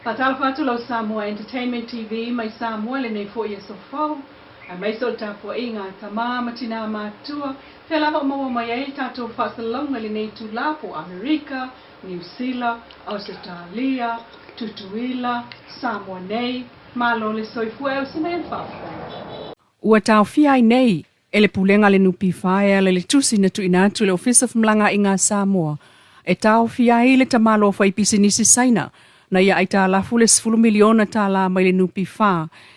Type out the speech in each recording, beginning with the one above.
Faatalofa atu lau Samoa Entertainment TV mai Samoa i lenei foi aso fou, aemaise o le tapuaiga a tama ma tinā matutua, fea lava o maua mai ai le tatou faasalalauga i lenei itula po o Amerika, Niu Sila, Ausetalia, Tutuila, Samoa nei, Malo le soifua e ausi mai ai le faafetai. Ua taofia ai nei e le Pulega a le NPF e ala i le tusi na tuuina atu i le Ofisa o Femalagaaiga a Samoa e taofia ai le tamaloa faipisinisi Saina na ia aitalafu le $10 miliona tala mai le NPF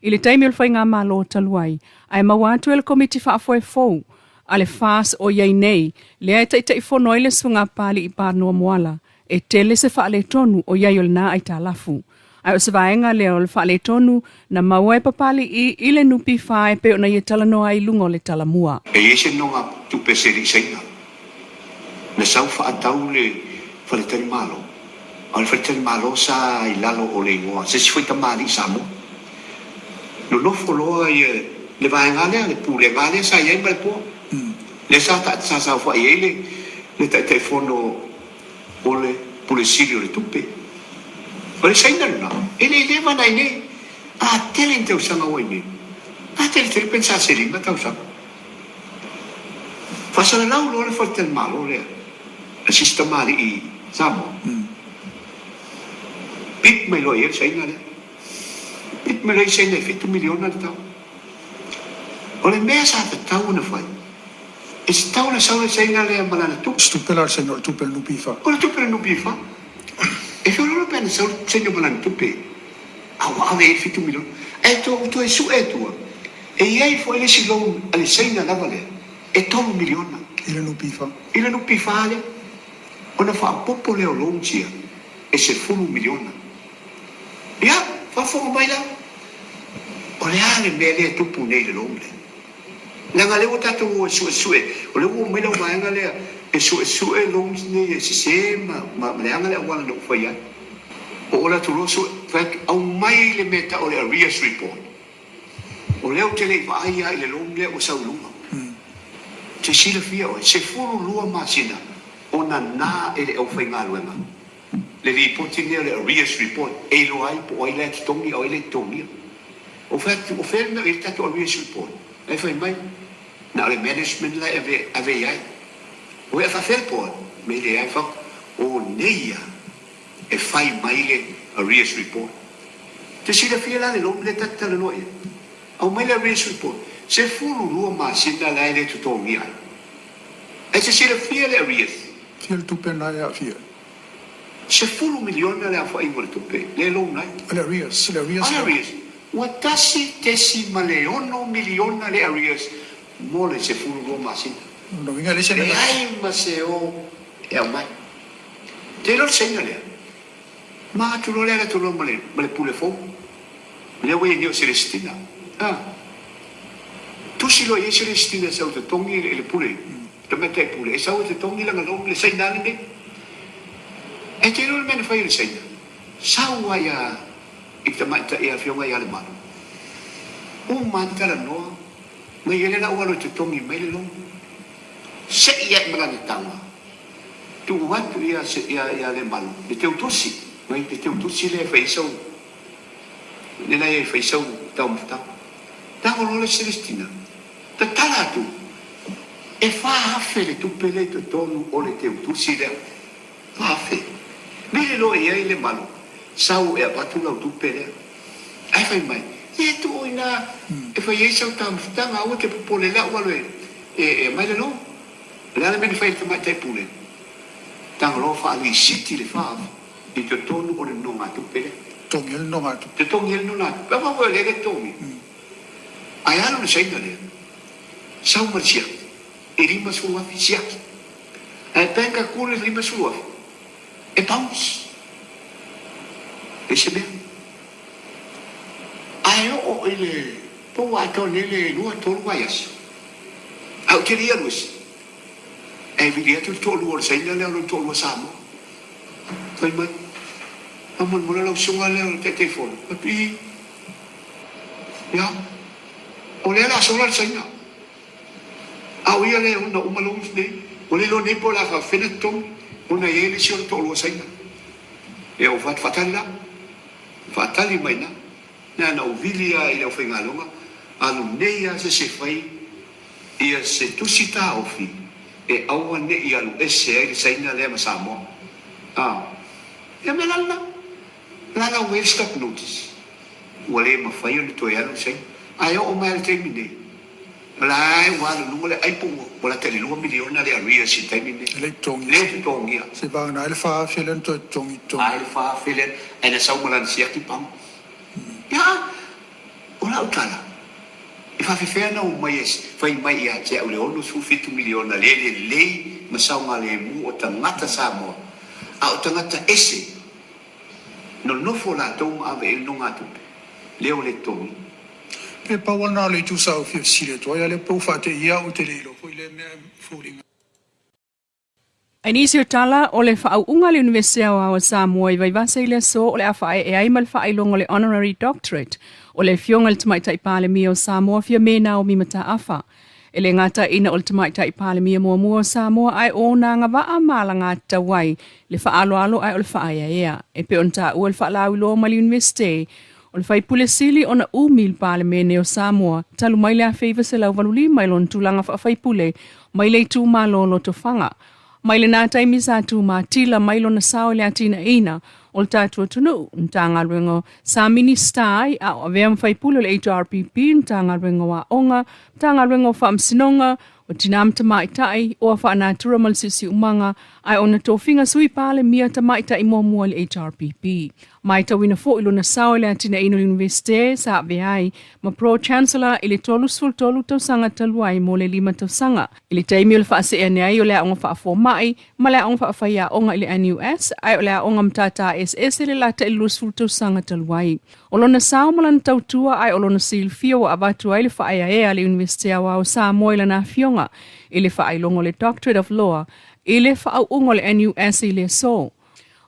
i le taimi o le faigamalo talu ai, ae maua atu e le Komiti Faafoe fou a le FAS o i ai nei, lea e taitaifono ai le Susuga Papali'i Paranoa Moala, e tele se faaletonu o i ai o lena aitalafu. Ae o se vaega lea o le faaletonu na maua e Papali'i i le NPF e pei ona ia talanoa ai i luga o le Talamua. E i ai se noga tupe se alii Saina na sau faatau le faletalimalo, a o le faletalimalo sa i lalo o le igoa se isi foi tamalii Samoa. Nonofo loa ia le vaega lea, le pulega lea sa i ai ma le poa, lea sa sa saofai ai le le Taitaifono o le Pule Sili o le Tupe. O le Saina lena, e le leva na i nei, a tele ni tausaga ua i nei, a tele tele pe sa se 5 tausaga. Faasalalau loa le faletalimalo lea a si tamalii Samoa, bid mai loa i ai le Saina lea. Bid mai loa i ai le Saina e $7 miliona le tau. O le mea sa tatau ona fai, e tatau ona sau le Saina lea ma lana tupe. Se tupe la le Saina o le tupe a le NPF. O le tupe a le NPF. E feoloolo pe ana sau le Saina ma lana tupe, a ua ave i ai le $7 miliona. Ae ua toe sue atua, e i ai foi le isi loan a le Saina lava lea, e $3 miliona. I le NPF. I le NPF lea. Ona faaopoopo lea o loans ia e $10 miliona. Ia, faafofoga mai la, o le a le mea lea e tupu nei i le loan lea? Leaga lea ua tatou o e suesue, o lea ua omai lau vaega lea e suesue loans nei e sese ma, ma leaga le auala na ou fai ai. Oo atu loa sue, fai atu, aumai le mea e tau o le arrears report. O lea ou te le i vaai lava i le loan lea ua sau i luga. Te silafia oe, 12 masina o nana e le aufaigaluega le lipoti lea o le arrears report e iloa ai po o ai la e totogi a o ai la e totogia. Ou fai atu, o fea le mea o i ai le tatou arrears report? Ae fai mai, na o le management la e ave, ave i ai. Oi a faafea le board? Me leai fai atu, o nei ia e fai mai le arrears report. Te silafia la le loan lea ta te talanoa i ai? Aumai le arrears report, 12 masina la e le totogia ai. Ae te silafia le arrears? Fia le tupe na e aafia ai? $10 miliona le aofaiga o le tupe lea e loan ai. O le arrears, le arrears. O le arrears, ua $1.6 miliona le arrears mo le 12 masina. Lona uiga e leai se mea. Leai ma se o e aumai. Te iloa le Saina lea, ma atu loa le ala atu loa ma le, ma le pule fou. Lea ua i ai nei o Selesitina. A. Tusi loa i ai Selesitina e sau e totogi i le pule, tamaitai pule, e sau e totogi lana loan le Saina lava lenei. E te iloa le mea na fai e le Saina? Sau lava ia i le tamaitai afioga ia Lemalu. Uma lava talanoa, mai ai le lau alu e totogi mai le loan. Sei ae ma lana taga, tuu atu ia ia Lemalu le teutusi, mai le teutusi lea e fai ai sau lena e fai sau taumafataga. Tago loa le Selesitina, tatala atu, e 4,000 le tupe lea i totonu o le teutusi lea. 4,000. Vili loa i ai Lemalu, sau e avatu lau tupe lea. Ae fai mai, Ia tuu i ina e fai ai sau taumafataga, aua e te popole lau alu e aumai le loan. O le a le mea na fai e le tamaitai pule? Tago loa faalisiti le 4,000 i totonu o le nonogatupe lea. Totogi ai le nonogatupe. Totogi ai le nonogatupe. Aua foi o lea e le totogi. Ae alu le Saina lea, sau ma le siaki, e $50,000 siaki. Ae bank atu le $50,000, e bounce. Leai se mea. Ae oo i le po ua atoa nei le lua, tolu vaiaso, ae ou te le i alu ese, ae vili atu le toalua o le Saina lea o lona toalua Samoa. Fai mai, Faamolemole lau susuga lea o le Taitaifono. Fai atu, Ii. Ia, o lea o le a sola le Saina. A o ia lea e ona uma loans nei. Ua le iloa nei po o le a faafefea ona totogi, ona e i ai le isi o le toalua Saina. Ia, ua faatali la. Faatali mai ina. Na ona ou vili lava i le aufaigaluega, alu nei lava se isi e fai ia se tusi taofi e aua ne i alu ese ai le Saina lea ma Samoa. A, ia mea la lena. La la ua i ai le stop notice. Ua le mafai ona toe alu le Saina. Ae oo mai lava i le taimi nei, o la e ua alu i luga le ai po ua lata i le lua miliona le arrears i le taimi lenei. E le i totogi. Le totogia. Se vagana ai le 4,000 lea na toe totogi i totonu. Ai le 4,000 lea, ae na sau ma lana siaki pamu. Ia, o lau tala, e faafefea ona omai e fai mai ia te au le 67 miliona le lelei ma saogalemu o tagata Samoa, a o tagata ese, nonofo latou ma ave i ai le nogatupe, lea ua le totogi. Pe pau lava lena o le itu sa ou fia fesili atu ai, a o lea pei ua faateia au ou te le iloa foi lea mea e foliga. I nisi o tala, o le faauuga a le Iunivesite Aoao a Samoa i Vaivase i le aso o le a faaee ai ma le faailoga o le Honorary Doctorate o le Afioga i le Tamaitai Palemia o Samoa Fiame Naomi Mataafa. E le gata ina o le Tamaitai Palemia muamua o Samoa ae o ona agavaa ma alagatatau ai le faaaloalo ae o le faaeaea. E pei ona taua i le faalauiloa mai le Iunivesite, O le faipule sili ona umi i le Palemene o Samoa talu mai le 1985 i lona tulaga faafaipule mai le itumalo o Lotofaga. Mai lena taimi sa tumatila mai lona sao i le atinaeina o le tatou atunuu, Matagaluega sa Minisita ai a o avea ma faipule o le HRPP, Matagaluega o Aoga, Matagaluega o Faamasinoga, o Tina ma Tamaitai, Oa Faanatura ma le Siosiomaga, ae ona tofiga Sui Palemia Tamaitai muamua i le HRPP. Maitauina foi lona sao i le atinaeina o le Iunivesite sa avea ai ma Pro-Chancellor i le 33 tausaga talu ai mo le lima tausaga, i le taimi o le faasee ane ai o le Aoga Faafomai ma le Aoga Faafaiaoga i le NUS, ae o le Aoga Matata Eseese le lata i le 20 tausaga talu ai. O lona sao ma lana tautua ae o lona silafia ua avatu ai le faaeaea a le Iunivesite Aoao o Samoa i lana afioga i le faailoga o le Doctorate of Law i le faauuga o le NUS i le aso.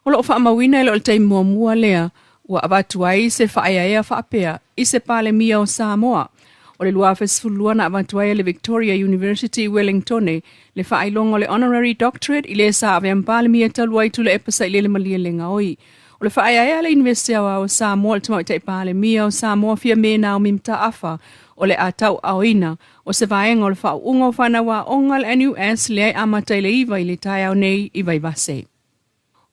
O lo o faamauina e le o le taimi muamua lea ua avatu ai se faaeaea faapea i se Palemia o Samoa. O le 2012 na avatu ai e le Victoria University i Wellingtone le faailoga o le Honorary Doctorate i le sa avea ma Palemia talu ai Tuilaepa Sailele Malielegaoi. O le faaeaea a le Iunivesite Aoao o Samoa i le Tamaitai Palemia o Samoa Fiame Naomi Mataafa o le a tauaaoina o se vaega o le faauuga o fanau aoga a le NUS lea e amata i le 9 i le taeao nei i Vaivase.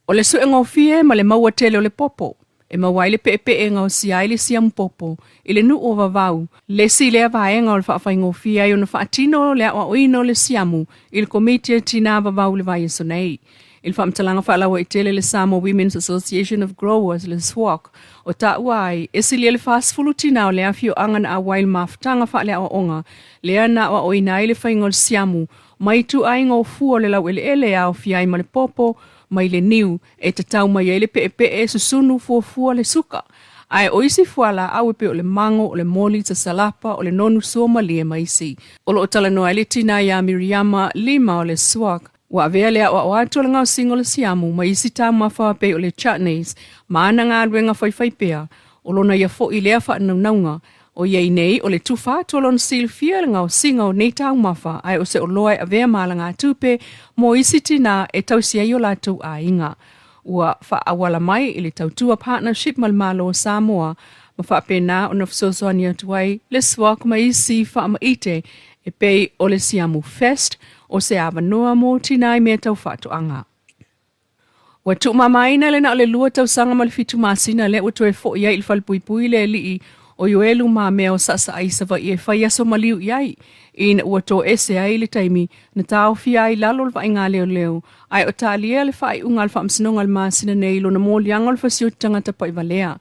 O le suegofie ma le maua tele o le popo e maua ai le peepee e gaosia ai le siamu popo i le nuu o Vavau, le isi lea vaega o le faafaigofie ai ona faatino le aoaoina o le siamu i le Komiti a Tinā Vavau i le vaiaso nei. I le faamatalaga faalauaitele le Samoa Women's Association of Growers, le SWAG, o taua ai, e silia le 40 tinā o le afioaga na auai i le mafutaga faaleaoaoga lea na aoaoina ai le faiga o le siamu mai ituaiga o fua o le laueleele e aofia ai ma le popo mai le niu e tatau mai ai le peepee susunu fuafua le suka. Ae o isi fualaau e pei o le mago, o le moli, sasalapa, o le nonu sua malie ma isi. O lo o talanoa ai le tinā iā Miriama Lima o le SWAG, Ua avea le aoao atu o le gaosiga o le siamu ma isi taumafa pei o le chutneys ma ana galuega faifaipea, o lona ia foi lea faanaunauga. O i ai nei, o le tufa atu o lona silafia i le gaosiga o nei taumafa ae o se oloa e avea ma alagatupe mo isi tinā e tausi ai o latou aiga. Ua faaauala mai i le tautua partnership ma le Malo o Samoa ma faapena ona fesoasoani atu ai le SWOC ma isi faamaite e pei o le Siamu Fest, o se avanoa mo tinā i mea tau faatoaga. Ua tuumamaina le na o le lua tausaga ma le fitu masina lea ua toe foi ai i le falepuipui le alii o Ioelu Mamea o Saasaa i Savaii e fai aso maliu i ai, ina ua toese ai le taimi na taofia ai lalo o le vaaiga leoleo, ae o talia le faaiuga a le Faamasinoga i le masina nei i lona moliaga o le fasioti tagata paivalea.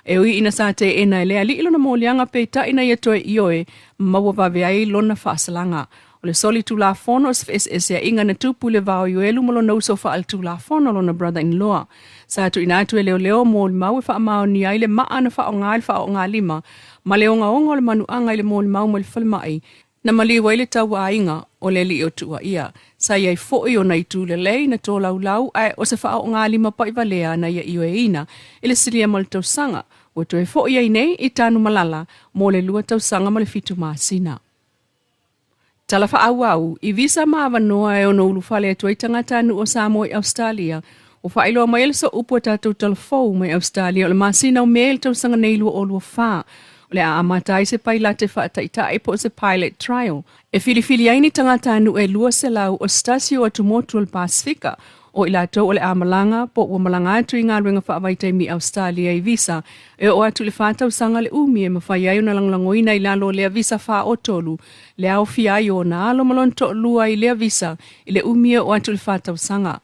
E ui ina sa teena e le alii lona moliaga peitai na ia toe ioe ma maua vave ai lona faasalaga. O le soli tulafono o se feeseeseaiga na tupu i le va o Ioelu ma lona uso faaletulafono, lona brother-in-law. Sa tuuina atu e leoleo molimau e faamaonia ai le maa na faaaoga i le faaoogalima ma le ogaoga o le manuaga i le molimau mai le falemai na maliu ai le tauaiga o le alii o Tuuaia. Sa i ai foi ona itu lelei na tolaulau ae o se faaoogalima paivalea na ia ioeina i le silia ma le tausaga ua toe foi ai nei i Tanumalala mo le lua tausaga ma le fitu masina. Tala faaauau, i visa ma avanoa e ono ulufale atu ai tagatanuu o Samoa i Ausetalia. Ua faailoa mai ai le sooupu a tatou talafou mai Ausetalia o le masina o Me i le tausaga nei 2024 o le a amata ai se pailate faataitai po o se pilot trial e filifili ai ni tagatanuu e 200 o se tasi o atumotu o le Pasefika o i latou o le a malaga po ua malaga atu i galuega faavaitaimi i Ausetalia i visa e oo atu i le fa tausaga le umi e mafai ai ona lagolagoina i lalo o lea visa faaotolu le aofia ai o ona alo ma lona toalua i lea visa i le umi e oo atu i le fa tausaga.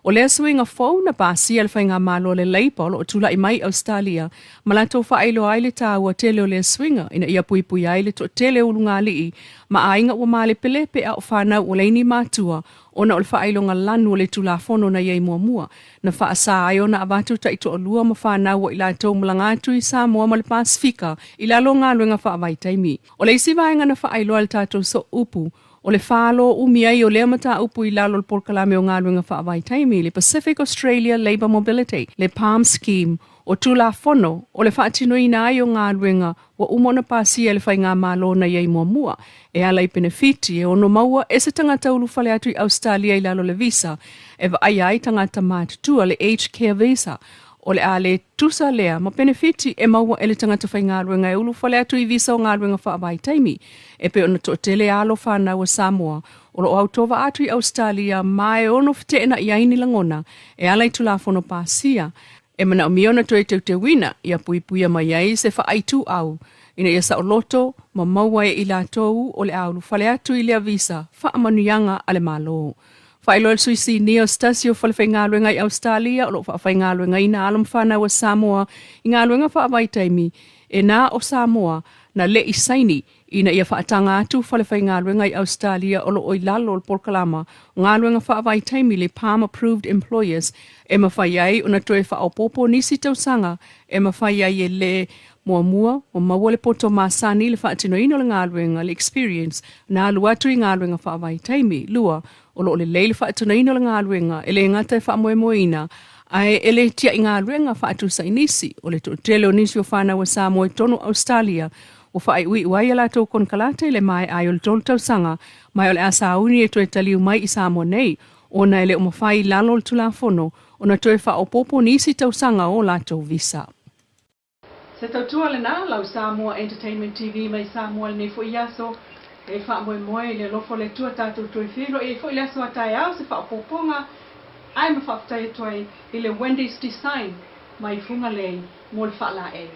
O lea suiga fou na pasia e le Faigamalo a le Labour o lo o tulai mai i Ausetalia ma latou faailoa ai le taua tele o lea suiga ina ia puipuia ai le toatele o ulugalii ma aiga ua malepelepe a o fanau ua leai ni matua ona o le faailoga lanu o le Tulafono na i ai muamua na faasa ai ona avatu taitoalua ma fanau a i latou malaga atu i Samoa ma le Pasefika i lalo o galuega faavaitaimi. O le isi vaega na faailoa e le tatou sooupu O le falo umi ai o lea mataupu i lalo o le polokalame o galuega faavaitaimi, le Pacific Australia Labour Mobility, le PALM Scheme, o Tulafono o le faatinoina ai o galuega ua uma ona pasia e le Faigamalo na i ai muamua, e ala i penefiti e ono maua e se tagata ulufale atu i Ausetalia i lalo o le visa e vaaia ai tagata matutua, le Aged Care Visa. O le a le tusa lea ma penefiti e maua e le tagata faigaluega e ulufale atu i visa o galuega faavaitaimi, e pei ona toatele alo fanau a Samoa o lo o autovaa atu i Ausetalia ma e ono feteenai ai ni lagona e ala i Tulafono pasia e manaomia ona toe teuteuina ia puipuia mai ai se faaituau ina ia saoloto ma maua e i latou o le a ulufale atu i lea visa faamanuiaga a le Malo. Faailoa e le Sui Sinia o se tasi o falefaigaluega i Ausetalia o lo o faafaigaluegaina alo ma fanau a Samoa i galuega faavaitaimi e na o Samoa na le i saini ina ia faataga atu falefaigaluega i Ausetalia o lo o i lalo o le polokalama o galuega faavaitaimi le Palm Approved Employers e mafai ai ona toe faaopoopo nisi tausaga e mafai ai e le Muamua, ua maua le poto masani i le faatinoina o le galuega, le experience, na alu atu i galuega faavaitaimi. 2, o lo o lelei le faatinoina o le galuega, e le gata e faamoemoeina, ae e le tiai galuega faatusa i nisi. O le toatele o nisi o fanau a Samoa i totonu o Ausetalia ua faaiuiu ai a latou konekarate i le maea ai o le 3 tausaga, ma o le a sauni e toe taliu mai i Samoa nei, ona e le o mafai i lalo o le Tulafono ona toe faaopoopo nisi tausaga o latou visa. Se tautua lena, lau Samoa Entertainment TV mai Samoa lenei foi aso. E faamoemoe i le alofa o le Atua tatou toe feiloai ai foi le aso a taeao se faaopoopoga ae ma faafetai atu ai i le Wendy's Design mai Fugalei mo le faalaei.